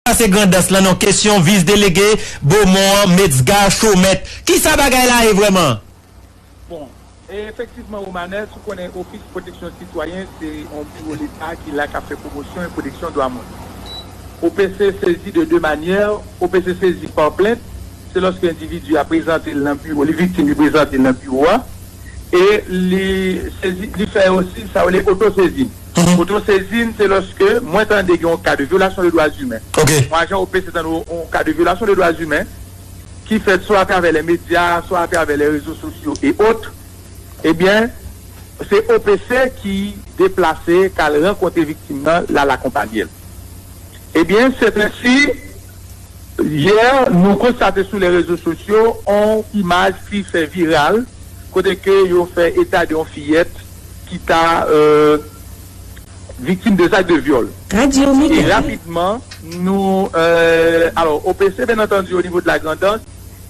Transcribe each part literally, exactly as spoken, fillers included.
pase Grandans lan, non, kesyon vis delege Bomon an, Metzgar Chaumette. Kisa bagay la ye vrèman? Bon, e efektivman, Romanès, ou konnen Ofis Pwoteksyon Sitwayen se yon biwo Leta ki la k ap fè pwomosyon e pwoteksyon dwa moun. O P C sezi de de manyè. O P C sezi pa plent, se lòske endividi a prezante l nan biwo, li viktim, li prezante l nan biwo a, e li sezi, li fè osi sa yo rele otosezin. Otosezin, se lòske mwen tande gen yon ka de vyolasyon de dwa imen. Yon ajan O P C tande yon, yon ka de vyolasyon de dwa imen ki fèt swa atravè lè medya, swa atravè lè rezo sosyo e ot, ebyen, se O P C ki deplase, k al rankontre viktim nan, l al akonpanye l. Ebyen, se ensi, yè, nou konstate sou lè rezo sosyo yon imaj ki fè viral, kote ke yo fè eta de yon fiyèt ki ta, euh, viktim de zak de vyòl. E rapidman, nou, euh, alò, O P C, byen antandi, o nivo de la Grandans,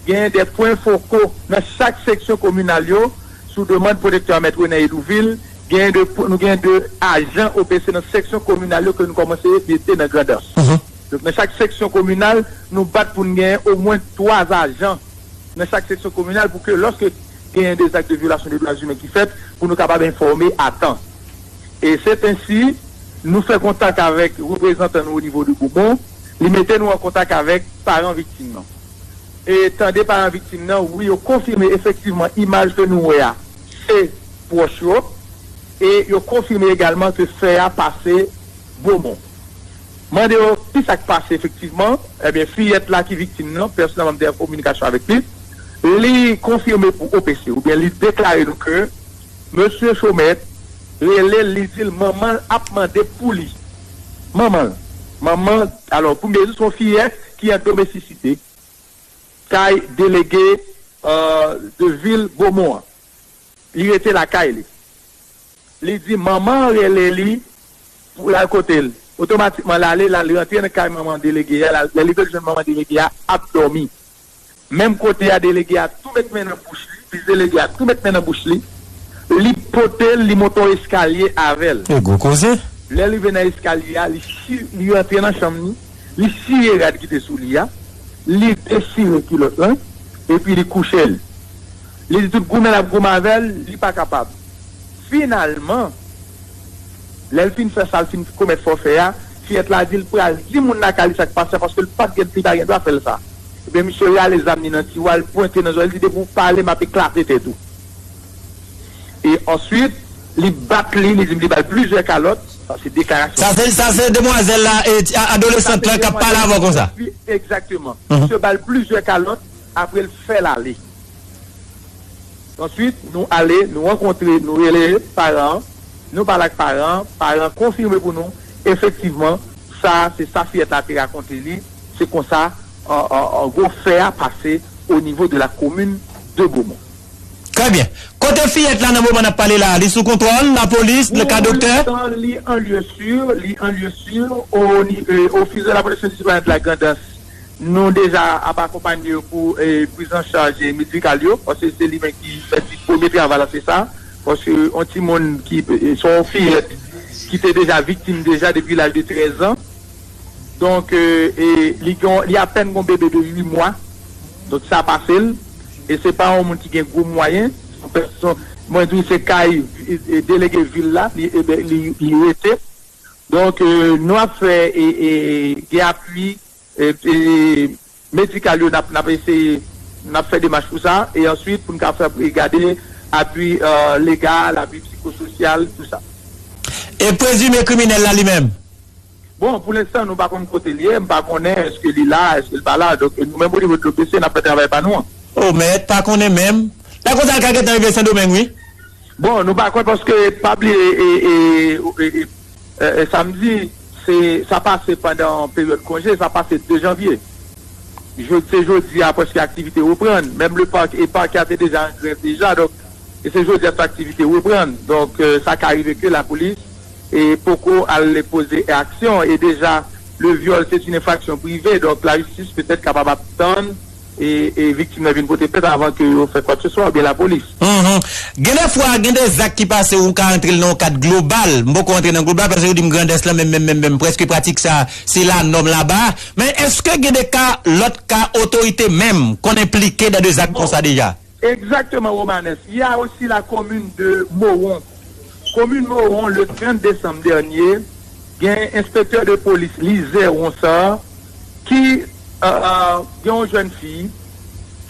genyen de pwen foko nan chak seksyon kominal yo, sou demann pwotektè a, Mèt René Hédouville, genyen de, nou genyen de ajan O P C nan seksyon kominal yo ke nou kòmanse mete nan Grandans. Donk, nan chak seksyon kominal, nou bat pou n genyen omwen twa ajan nan chak seksyon kominal pou ke lòske genyen de zak de vyolasyon de dwa imen ki fèt, pou nou kapab enfòme a tan. E se ensi, nou fè kontak avèk reprezantan nou o nivo de Bomon, li mete nou an kontak avèk paran viktim nan. E tande paran viktim nan, wi, yo konfime efektivman imaj ke nou wè a, se pwòch yo, e yo konfime egalman ke fè a pase Bomon. Mande yo kisa k pase efektivman, ebyen, fiyèt la ki viktim nan, pèsonèlman m te an kominikasyon avèk li, li konfime pou O P C, oubyen li deklare nou ke mesye Chaumette rele l, li di l manman l ap mande pou li. Manman l. Manman, alò, pou m di w, se yon fiyèt ki an domestisite kay delege, euh, de vil Bomon an. Li rete lakay li. Li di manman an rele li pou l al kote l. Otomatikman, l ale, l al rantre nan kay manman delege a. L al, lè li rive, l jwenn manman delege a ap dòmi. Menm kote a, delege a tou met men nan bouch li, vis delege a tou met men nan bouch li. Li pote l, li monte yon eskalye avè l. E gwo koze. Lè l rive nan eskalye a, li chi-, li rantre nan chanm li, li chire rad ki te sou li a, li dechire kilòt lan, epi li kouche l. Li di tout goumen l ap goumen avè l, li pa kapab. Finalman, lè l fin fè sa, l fin komèt fòfè a, fiyèt la di l pral di moun lakay li sa k pase a, paske l pa t gen, li pa gen dwa fè l sa. Ebyen, misye rale zam li nan tiwa, l pwente nan zòrèy, li di, depi w pale, m ap eklate tèt ou. E answit, li bat li, li di m li ba l plizyè kalòt, sa se deklarasyon. Sa se, sa se demwazèl la, e, ti, a, adolesant lan k ap pale avè w konsa. Egzakteman. Misye ba l plizyè kalòt, apre l fè l ale. Answit, nou ale, nou rankontre, nou rele paran an, nou pale ak paran an, paran an konfime pou nou, efektivman, sa, se sa fiyèt la te rakonte li, se konsa, an, an, an gwo, fè a pase o nivo de la komin de Bomon. Trè byen. Kote fiyèt la nan moman n ap pale la a? Li sou kontwòl lapolis, le ka doktè? Pou letan, li an lye si, li an lye si, o ni-, euh, Office de la Protection Citoyenne de la Grandans, nou deja ap akonpanye yo pou, eh, priz an chaj, eh, medikal yo, paske se li menm ki fè ti premye travay la, se sa. Paske yon timoun ki, eh, se yon fiyèt ki te deja viktim deja depi laj de trèz an. Donk, eh, eh, li gen, li apèn gen yon bebe de uit mwa. Donk, sa pase l. E se pa yon moun ki gen gwo mwayen. Se yon pèsonn, mwen di w, se kay, eh, eh, delege vil la, li, eh ben, li, li rete. Donk, eh, nou ap fè, eh, eh, gen apui e, e medikal yo, n ap, n ap eseye, n ap fè demach pou sa, e answit, pou n ka fè, e gade apui, euh, legal, apui psikososyal, tou sa. E prezime kriminèl la li menm? Bon, pou lenstan, nou pa konn kote l ye, m pa konnen èske li la, èske l pa la. Donk, nou menm, o nivo de l'O P C, n ap fè travay pa nou an. O, mèt, pa konnen menm. Lè konsa, l ka gentan rive Sendomeng, wi. Bon, nou pa kwè paske pa bliye, e, e, e, e, e, e, samdi, se, sa pase pandan peryòd konje, sa pase de janvye. Jodi, se jodi a prèske aktivite reprann. Menm le park, e park la te deja an grèv deja, donk, e se jodi a tout aktivite reprann. Donk, euh, sa ka rive ke lapolis, e poko al poze aksyon, e deja, le vyòl, se yon enfraksyon prive, donk, lajistis petèt kapab ap tann e, e viktim nan vin pote plent avan ke yo fè kwakeseswa oubyen lapolis. Mhm. Gen de fwa, gen de zak ki pase ou ka antre l nan yon kad global. M poko antre nan global paske yo di m Grandans lan menm, menm, menm, menm, prèske pratik sa, se lanòm laba. Men èske gen de ka, lòt ka otorite menm konn enplike dan de zak konsa deja? Exactement, Romanes. Il y a aussi la commune de Mawon. Komin Mawon, le trant desanm dènye, gen enspektè de polis Lizè Ronsard ki, euh, euh, gen yon jèn fi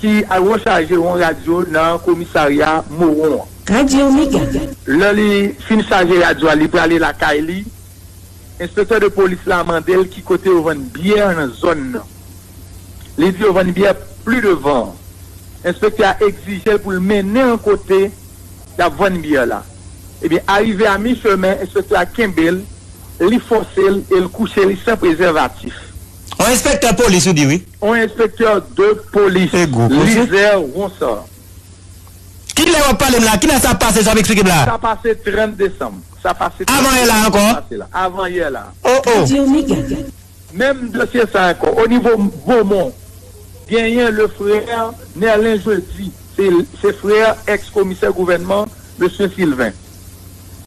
ki al rechaje yon radyo nan komisarya Mawon an. Radyo Mega. Lè li fin chaje radyo a, li prale lakay li. Enspektè de polis la mande l ki kote yo vann byè nan zòn nan. Li di yo vann byè pli devan. Enspektè a egzije l pou l mennen l kote y ap vann byè la. Ebyen, arive a mi chemen, enspektè a kenbe l, li fòse l e l kouche li san prezèvatif. On enspektè polis, ou di wi? On enspektè de polis, Lizè Ronsard. Kilè w ap pale m la? Kilè sa pase, sa w ap eksplike m la? Sa pase trant desanm. Sa pase trant desanm. Avan yè la ankò? Sa pase la. Avan yè la. Oh, oh. Radyo Mega. Menm dosye sa ankò. O nivo Bomon, genyen le frè Nerlin Jeudi. Se, se frè èks komisè gouvènman, mesye Sylvain,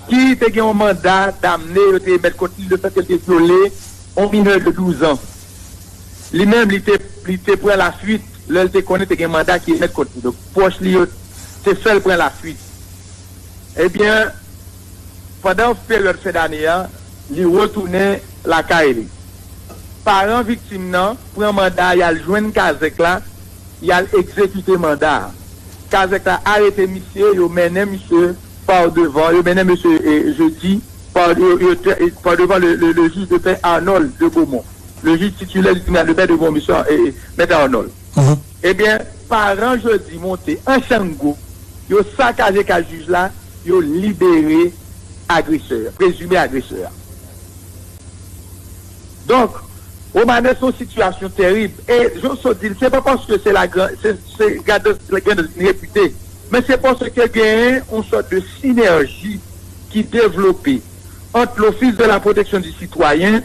ki te gen yon manda damne yo te emèt kont li, lefètke l te vyole yon minè de douz an. Li menm, li te, li te pran lafuit lè l te konnen te gen manda ki emèt kont li. Donk, pwòch li yo te fè l pran lafuit. Ebyen, pandan peryòd fen dane a, li retounen lakay li. Paran viktim nan pran manda a, y al jwenn kazèk la, y al egzekite manda a. Kazèk la arete misye, yo mennen misye pa devan, yo mennen mesye, e, Jeudi pa, yo, yo, e, pa devan le, le, le juge de paix Arnold de Beaumont, le juge titulaire du tribunal de paix de Beaumont, mesye, e, e, mèt Arnold. Mhm. Ebyen, paran Jeudi monte an chango, yo sakaje kay jij la, yo libere agresè, prezime agresè a. Donk, Romanes, se yon sitiyasyon terib. E, jan w sot di l, se pa paske se la gran, se, se Grandans, la Grandans ki repite, men se paske genyen yon sòt de sinèji ki devlope ant l'Office de la Protection du Citoyen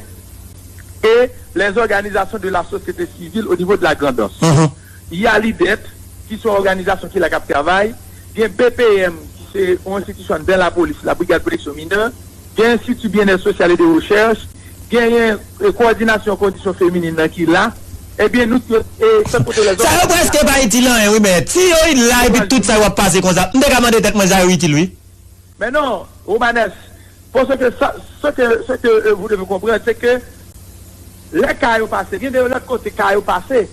et les organisations de la société civile au niveau de la Grandans. Mhm. Y a l'IDET, ki se yon òganizasyon ki la k ap travay, gen B P M, ki se yon enstitisyon anndan lapolis, la Brigade Protection Mineure, gen Institut Bien-être Social et de Recherche, genyen, e, kowòdinasyon kondisyon feminin nan ki la. Ebyen, nou, e, sa kote lèzòm. Sa yo prèske pa itil anyen, wi, mèt. Si yo la, epi tout sa yo ap pase konsa, m te ka mande tèt mwen sa yo itil, wi. Men non, Romanes, paske sa, ce que, ce que, euh, vous devez comprendre, c'est que lè ka yo pase, gen de lòt kote ka yo pase,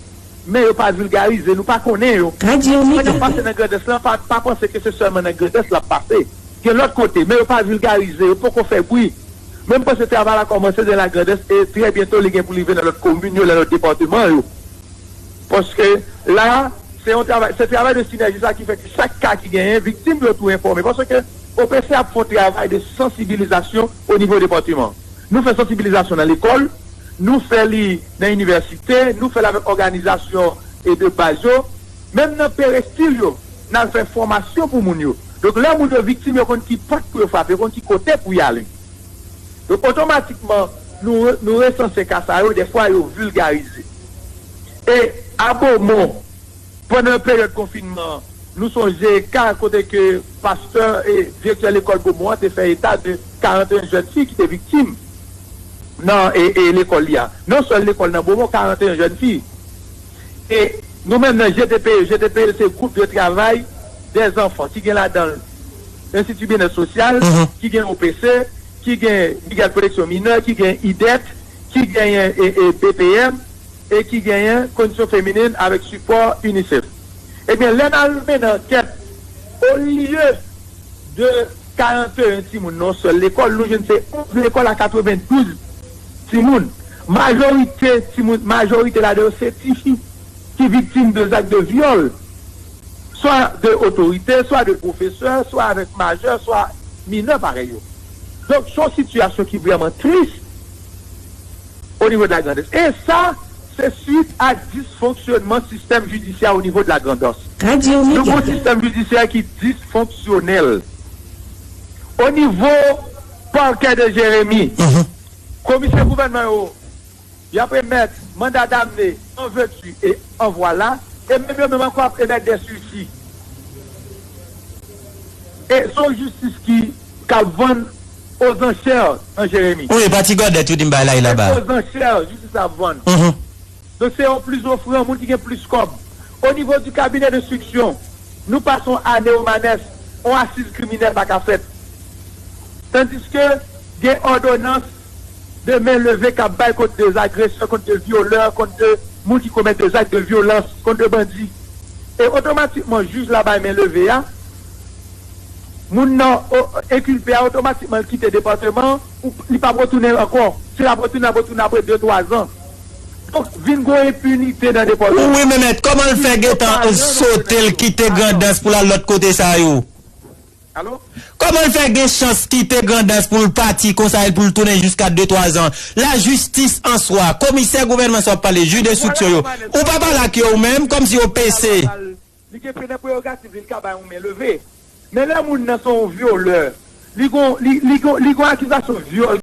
men yo pa vilgarize, nou pa konnen yo. Radyo Mega. Sa k ap pase nan Grandans lan, pa, pa panse ke se sèlman nan Grandans l ap pase. Gen lòt kote, men yo pa vilgarize, yo poko fè bri. Men m panse travay la kòmanse nan la Grandans e trè byento li gen pou li rive nan lòt komin yo, nan lòt depatman yo. Paske la, se yon travay, se travay de sinèji sa ki fè ke chak ka ki genyen, viktim yo tou enfòme. Paske O P C ap fè yon travay de sansibilizasyon o nivo depatman. Nou fè sansibilizasyon nan lekòl, nou fè li nan inivèsite, nou fè l avèk òganizasyon e de baz yo, menm nan perestil yo, n al fè fòmasyon pou moun yo. Donk, lè moun yo viktim, yo konn ki pòt pou yo frape, yo konn ki kote pou y ale. Donk, otomatikman, nou, nou resanse ka sa yo, dèfwa yo vilgarize. E a Bomon, pandan peryòd konfinman, nou sonje ka kote ke pastè e direktè lekòl Bomon an te fè eta de karanteyen jèn fi ki te viktim nan, e, e lekòl li a. Nan sèl lekòl nan Bomon, karanteyen jèn fi. E nou menm nan G T P E, G T P E se gwoup de travay dè zanfan ki gen ladan l Enstiti Byennèt Sosyal, ki gen O P C, ki gen Brigad Pwoteksyon Minè, ki gen IDET, ki genyen, e, e, B P M, e ki genyen Kondisyon Feminin avèk sipò UNICEF. Ebyen, lè n al mennen ankèt, olye de karanteyen timoun nan yon sèl lekòl, nou jwenn se onz lekòl a katrevendouz timoun. Majorite timoun, majorite ladan yo se tifi ki viktim de zak de vyòl, swa de otorite, swa de pwofesè, swa avèk majè, swa minè parèy yo. Donk, se yon sitiyasyon ki vrèman tris o nivo de la Grandans. E sa, se swit a disfonksyonman sistèm jidisyè o nivo de la Grandans. Nou gen yon sistèm jidisyè ki disfonksyonèl. O nivo pakè de Jeremi, komisè gouvènman yo, y ap emèt manda damne an vèti e an vwala, E menm yo menm ankò ap emèt de sisi. E se yon jistis ki k ap vann aux enchères nan Jeremi. Wi, pati Gòdèt ou di m bay la e laba. Aux enchères, jistis la ap vann. Mhm. Donk, se yon plis ofran, moun ki gen plis kòb. O nivo di kabinè denstriksyon, nou pase yon ane Romanes, yon asiz kriminèl pa ka fèt. Tandiske gen òdonans de men leve k ap bay kont de agresè, kont de vyolè, kont de moun ki komèt de zak de vyolans, kont de bandi. E otomatikman, jij la bay men leve a, moun nan o- enkilpe a, otomatikman, l kite depatman an, ou- li p ap retounen ankò. Si l ap retounen, l ap retounen apre de twa zan. Donk, vin gen yon enpinite nan depatman an. Wi, men mèt, kòman l fè gentan sote l kite Grandans pou l al lòt kote sa yo? Alo? Kòman l fè gen chans kite Grandans pou l pati konsa e pou l tounen jiska de twa zan? Lajistis an swa, komisè gouvènman sa w ap pale, jij denstriksyon yo, ou pa pale ak yo ou menm, kòmsi yo pese. Li gen plennè prerogativ li, li ka bay yon men leve. Men lè moun nan se yon vyolè, li gon, li, li gon, li gon akizasyon vyòl